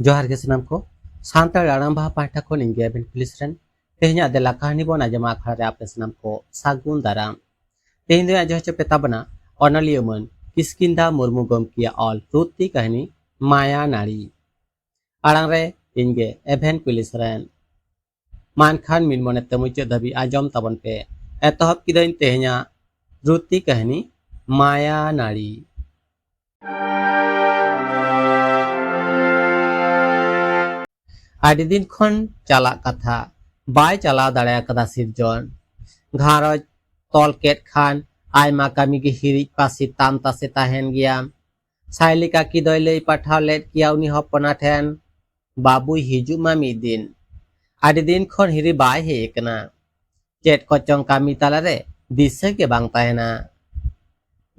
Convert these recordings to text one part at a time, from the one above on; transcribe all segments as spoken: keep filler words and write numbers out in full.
ᱡᱚᱦᱟᱨ ᱜᱮ ᱥᱟᱱᱟᱢ ᱠᱚ᱾ ᱥᱟᱱᱛᱟᱲ ᱟᱲᱟᱝ ᱵᱟᱦᱟ ᱯᱟᱦᱴᱟ ᱠᱷᱚᱱ ᱤᱧ ᱜᱮ ᱟᱵᱮᱱ ᱠᱩᱞᱤ ᱥᱚᱨᱮᱱ᱾ ᱛᱮᱦᱮᱧᱟᱜ ᱫᱮᱞᱟ ᱠᱟᱹᱦᱱᱤ ᱵᱚᱱ ᱟᱸᱡᱚᱢᱟ ᱟᱠᱷᱲᱟ ᱨᱮ ᱟᱯᱮ ᱥᱟᱱᱟᱢ ᱠᱚ ᱥᱟᱹᱜᱩᱱ ᱫᱟᱨᱟᱢ᱾ ᱛᱮᱦᱮᱧ ᱫᱚ ᱟᱸᱡᱚᱢ ᱦᱚᱪᱚ ᱯᱮ ᱛᱟᱵᱚᱱᱟ ᱚᱱᱚᱞᱤᱭᱟᱹ ᱢᱟᱹᱱ ᱠᱤᱥᱠᱤᱱᱫᱟ ᱢᱩᱨᱢᱩ ᱜᱚᱢᱠᱮᱭᱟᱜ ᱚᱞ ᱨᱩᱛᱤ ᱠᱟᱹᱦᱱᱤ ᱢᱟᱭᱟ ᱱᱟᱹᱲᱤ᱾ ᱟᱲᱟᱝ ᱨᱮ ᱤᱧ ᱜᱮ ᱮᱵᱷᱮᱱ ᱠᱩᱞᱤ ᱥᱚᱨᱮᱱ᱾ ᱢᱟ ᱮᱱᱠᱷᱟᱱ ᱢᱤᱫ ᱢᱚᱱᱮ ᱛᱮ ᱢᱩᱪᱟᱹᱫ ᱫᱷᱟᱹᱵᱤᱡ ᱟᱸᱡᱚᱢ ᱛᱟᱵᱚᱱ ᱯᱮ᱾ ᱮᱛᱚᱦᱚᱵ ᱠᱤᱫᱟᱹᱧ ᱛᱮᱦᱮᱧᱟᱜ ᱨᱩᱛᱤ ᱠᱟᱹᱦᱱᱤ ᱢᱟᱭᱟ ᱱᱟᱹᱲᱤ᱾ ᱟᱹᱰᱤ ᱫᱤᱱ ᱠᱷᱚᱱ ᱪᱟᱞᱟᱜ ᱠᱟᱛᱷᱟ ᱵᱟᱭ ᱪᱟᱞᱟᱣ ᱫᱟᱲᱮ ᱟᱠᱟᱫᱟ ᱥᱤᱨᱡᱚᱱ᱾ ᱜᱷᱟᱨᱚᱸᱡᱽ ᱛᱚᱞ ᱠᱮᱫ ᱠᱷᱟᱱ ᱟᱭᱢᱟ ᱠᱟᱹᱢᱤ ᱜᱮ ᱦᱤᱨᱤᱡ ᱯᱟᱹᱥᱤᱨ ᱛᱟᱢ ᱛᱟᱥᱮ ᱛᱟᱦᱮᱱ ᱜᱮᱭᱟ᱾ ᱥᱟᱭᱞᱤ ᱠᱟᱹᱠᱤ ᱫᱚᱭ ᱞᱟᱹᱭ ᱯᱟᱴᱷᱟᱣ ᱞᱮᱫ ᱜᱮᱭᱟ ᱩᱱᱤ ᱦᱚᱯᱚᱱᱟ ᱴᱷᱮᱱ, ᱵᱟᱹᱵᱩᱭ ᱦᱤᱡᱩᱜ ᱢᱟ ᱢᱤᱫ ᱫᱤᱱ᱾ ᱟᱹᱰᱤ ᱫᱤᱱ ᱠᱷᱚᱱ ᱦᱤᱨᱤ ᱵᱟᱭ ᱦᱮᱡ ᱟᱠᱟᱱᱟ᱾ ᱪᱮᱫ ᱠᱚᱪᱚᱝ ᱠᱟᱹᱢᱤ ᱛᱟᱞᱟᱨᱮ ᱫᱤᱥᱟᱹ ᱜᱮ ᱵᱟᱝ ᱛᱟᱦᱮᱱᱟ᱾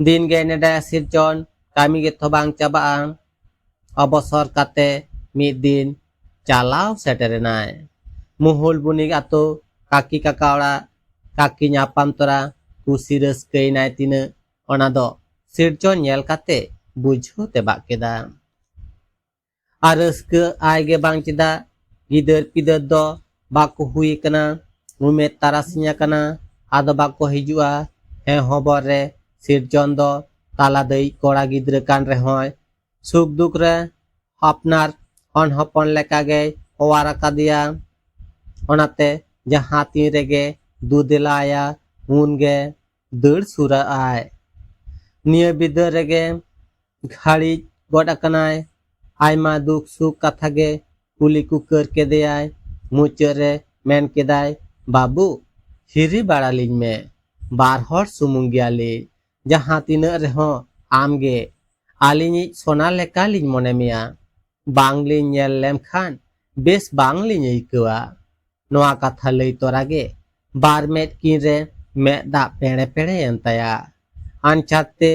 ᱫᱤᱱ ᱜᱮ ᱱᱮᱰᱟᱭᱟ ᱥᱤᱨᱡᱚᱱ, ᱠᱟᱹᱢᱤ ᱜᱮᱛᱚ ᱵᱟᱝ ᱪᱟᱵᱟᱜᱼᱟ᱾ ᱚᱵᱚᱥᱚᱨ ᱠᱟᱛᱮ ᱢᱤᱫ ᱫᱤᱱ ᱪᱟᱞᱟᱣ ᱥᱮᱴᱮᱨᱮᱱᱟᱭ᱾ ᱢᱩᱦᱩᱞ ᱵᱩᱱᱤ ᱟᱛᱳ ᱠᱟᱹᱠᱤ ᱠᱟᱠᱟ ᱚᱲᱟᱜ᱾ ᱠᱟᱹᱠᱤ ᱧᱟᱯᱟᱢ ᱛᱚᱨᱟ ᱠᱩᱥᱤ ᱨᱟᱹᱥᱠᱟᱹᱭᱮᱱᱟᱭ ᱛᱤᱱᱟᱹᱜ, ᱚᱱᱟ ᱫᱚ ᱥᱤᱨᱡᱚᱱ ᱧᱮᱞ ᱠᱟᱛᱮ ᱵᱩᱡᱷᱟᱹᱣ ᱛᱮᱵᱟᱜ ᱠᱮᱫᱟ᱾ ᱟᱨ ᱨᱟᱹᱥᱠᱟᱹ ᱟᱭ ᱜᱮ ᱵᱟᱝ ᱪᱮᱫᱟᱜ, ᱜᱤᱫᱟᱹᱨ ᱯᱤᱫᱟᱹᱨ ᱫᱚ ᱵᱟᱠᱚ ᱦᱩᱭ ᱟᱠᱟᱱᱟ, ᱩᱢᱮᱨ ᱛᱟᱨᱟᱥᱤᱧ ᱟᱠᱟᱱᱟ, ᱟᱫᱚ ᱵᱟᱠᱚ ᱦᱤᱡᱩᱜᱼᱟ᱾ ᱦᱮᱸ ᱦᱚᱵᱚᱨ ᱨᱮ ᱥᱤᱨᱡᱚᱱ ᱫᱚ ᱛᱟᱞᱟ ᱫᱟᱹᱭᱤᱡ ᱠᱚᱲᱟ ᱜᱤᱫᱽᱨᱟᱹ ᱠᱟᱱ ᱨᱮᱦᱚᱸᱭ, ᱥᱩᱠ ᱫᱩᱠ ᱨᱮ ᱟᱯᱱᱟᱨ ᱦᱚᱱ ᱦᱚᱯᱚᱱ ᱞᱮᱠᱟᱜᱮᱭ ᱚᱣᱟᱨ ᱟᱠᱟᱫᱮᱭᱟ᱾ ᱚᱱᱟᱛᱮ ᱡᱟᱦᱟᱸ ᱛᱤᱱ ᱨᱮᱜᱮ ᱫᱩ ᱫᱮᱞᱟ ᱟᱭᱟ, ᱩᱱᱜᱮ ᱫᱟᱹᱲ ᱥᱩᱨᱟᱜ ᱟᱭ᱾ ᱱᱤᱭᱟᱹ ᱵᱤᱫᱟᱹᱞ ᱨᱮᱜᱮ ᱜᱷᱟᱹᱲᱤᱡ ᱜᱚᱫ ᱟᱠᱟᱱᱟᱭ᱾ ᱟᱭᱢᱟ ᱫᱩᱠ ᱥᱩᱠ ᱠᱟᱛᱷᱟ ᱜᱮ ᱠᱩᱞᱤ ᱠᱩᱠᱟᱹᱨ ᱠᱮᱫᱮᱭᱟᱭ᱾ ᱢᱩᱪᱟᱹᱫ ᱨᱮ ᱢᱮᱱ ᱠᱮᱫᱟᱭ, "ᱵᱟᱹᱵᱩ, ᱦᱤᱨᱤ ᱵᱟᱲᱟ ᱞᱤᱧ ᱢᱮ᱾ ᱵᱟᱨ ᱦᱚᱲ ᱥᱩᱢᱩᱝ ᱜᱮᱭᱟᱞᱤᱧ᱾ ᱡᱟᱦᱟᱸ ᱛᱤᱱᱟᱹᱜ ᱨᱮᱦᱚᱸ ᱟᱢᱜᱮ ᱟᱹᱞᱤᱧᱤᱡ ᱥᱚᱱᱟ ᱞᱮᱠᱟᱞᱤᱧ ᱢᱚᱱᱮ ᱢᱮᱭᱟ᱾ ᱵᱟᱝᱞᱤᱧ ᱧᱮᱞ ᱞᱮᱢ ᱠᱷᱟᱱ ᱵᱮᱥ ᱵᱟᱝᱞᱤᱧ ᱟᱹᱭᱠᱟᱹᱣᱟ᱾" ᱱᱚᱣᱟ ᱠᱟᱛᱷᱟ ᱞᱟᱹᱭ ᱛᱚᱨᱟ ᱜᱮ ᱵᱟᱨ ᱢᱮᱫ ᱠᱤᱱ ᱨᱮ ᱢᱮᱫ ᱫᱟᱜ ᱯᱮᱲᱮ ᱯᱮᱲᱮ ᱮᱱ ᱛᱟᱭᱟ᱾ ᱟᱱᱪᱷᱟᱛ ᱛᱮ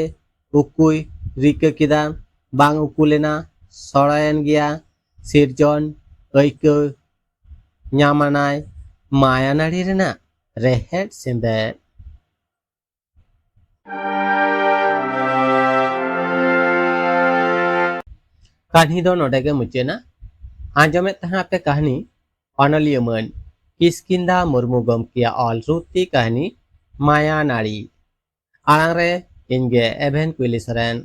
ᱩᱠᱩᱭ ᱨᱤᱠᱟᱹ ᱠᱮᱫᱟ, ᱵᱟᱝ ᱩᱠᱩ ᱞᱮᱱᱟ, ᱥᱚᱲᱚᱭᱮᱱ ᱜᱮᱭᱟ᱾ ᱥᱤᱨᱡᱚᱱ ᱟᱹᱭᱠᱟᱹᱣ ᱧᱟᱢᱟᱱᱟᱭ ᱢᱟᱭᱟ ᱱᱟᱹᱲᱤ ᱨᱮᱱᱟᱜ ᱨᱮᱦᱮᱫ ᱥᱮᱸᱫᱮᱫ᱾ ᱠᱟᱹᱦᱱᱤ ᱫᱚ ᱱᱚᱰᱮ ᱜᱮ ᱢᱩᱪᱟᱹᱫ ᱮᱱᱟ᱾ ᱟᱸᱡᱚᱢᱮᱫ ᱛᱟᱦᱮᱸ ᱟᱯᱮ ᱠᱟᱹᱦᱱᱤ ᱚᱱᱚᱞᱤᱭᱟᱹ ᱢᱟᱹᱱ ᱠᱤᱥᱠᱤᱱᱫᱟ ᱢᱩᱨᱢᱩ ᱜᱚᱢᱠᱮᱭᱟᱜ ᱚᱞ ᱨᱩᱛᱤ ᱠᱟᱹᱦᱱᱤ ᱢᱟᱭᱟ ᱱᱟᱹᱲᱤ᱾ ᱟᱲᱟᱝ ᱨᱮ ᱤᱧ ᱜᱮ ᱮᱵᱷᱮᱱ ᱠᱩᱭᱞᱤ ᱥᱚᱨᱮᱱ᱾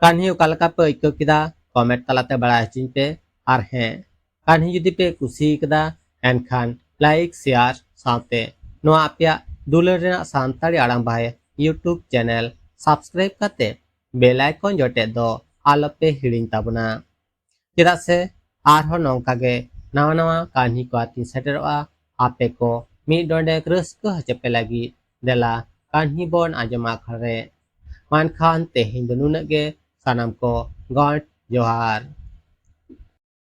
ᱠᱟᱹᱦᱱᱤ ᱚᱠᱟ ᱞᱮᱠᱟ ᱯᱮ ᱟᱹᱭᱠᱟᱹᱣ ᱠᱮᱫᱟ, ᱠᱚᱢᱮᱱᱴ ᱛᱟᱞᱟᱛᱮ ᱵᱟᱲᱟᱭ ᱦᱚᱪᱚᱧ ᱯᱮ᱾ ᱟᱨ ᱦᱮᱸ, ᱠᱟᱹᱦᱱᱤ ᱡᱩᱫᱤ ᱯᱮ ᱠᱩᱥᱤ ᱠᱟᱫᱟ, ᱮᱱᱠᱷᱟᱱ ᱞᱟᱭᱤᱠ, ᱥᱮᱭᱟᱨ ᱥᱟᱶᱛᱮ ᱱᱚᱣᱟ ᱟᱯᱮᱭᱟᱜ ᱫᱩᱞᱟᱹᱲ ᱨᱮᱱᱟᱜ ᱥᱟᱱᱛᱟᱲᱤ ᱟᱲᱟᱝ ᱵᱷᱟᱭ YouTube ᱪᱮᱱᱮᱞ ᱥᱟᱵᱥᱠᱨᱟᱭᱤᱵ ᱠᱟᱛᱮ ᱵᱮᱞ ᱟᱭᱠᱚᱱ ᱡᱚᱴᱮᱫ ᱫᱚ ᱟᱞᱚᱯᱮ ᱦᱤᱲᱤᱧ ᱛᱟᱵᱚᱱᱟ᱾ ᱪᱮᱫᱟᱜ ᱥᱮ ᱟᱨᱦᱚᱸ ᱱᱚᱝᱠᱟ ᱜᱮ ᱱᱟᱣᱟ ᱱᱟᱣᱟ ᱠᱟᱹᱦᱱᱤ ᱠᱚ ᱟᱛᱮᱧ ᱥᱮᱴᱮᱨᱚᱜᱼᱟ ᱟᱯᱮ ᱠᱚ ᱢᱤᱫ ᱰᱚᱸᱰᱮᱠ ᱨᱟᱹᱥᱠᱟᱹ ᱦᱚᱪᱚ ᱯᱮ ᱞᱟᱹᱜᱤᱫ᱾ ᱫᱮᱞᱟ ᱠᱟᱹᱦᱱᱤ ᱵᱚᱱ ᱟᱸᱡᱚᱢᱟ ᱟᱠᱷᱲᱟ ᱨᱮ᱾ ᱢᱟ ᱮᱱᱠᱷᱟᱱ ᱛᱮᱦᱮᱧ ᱫᱚ ᱱᱩᱱᱟᱹᱜ ᱜᱮ᱾ ᱥᱟᱱᱟᱢ ᱠᱚ ᱜᱚᱰ ᱡᱚᱦᱟᱨ᱾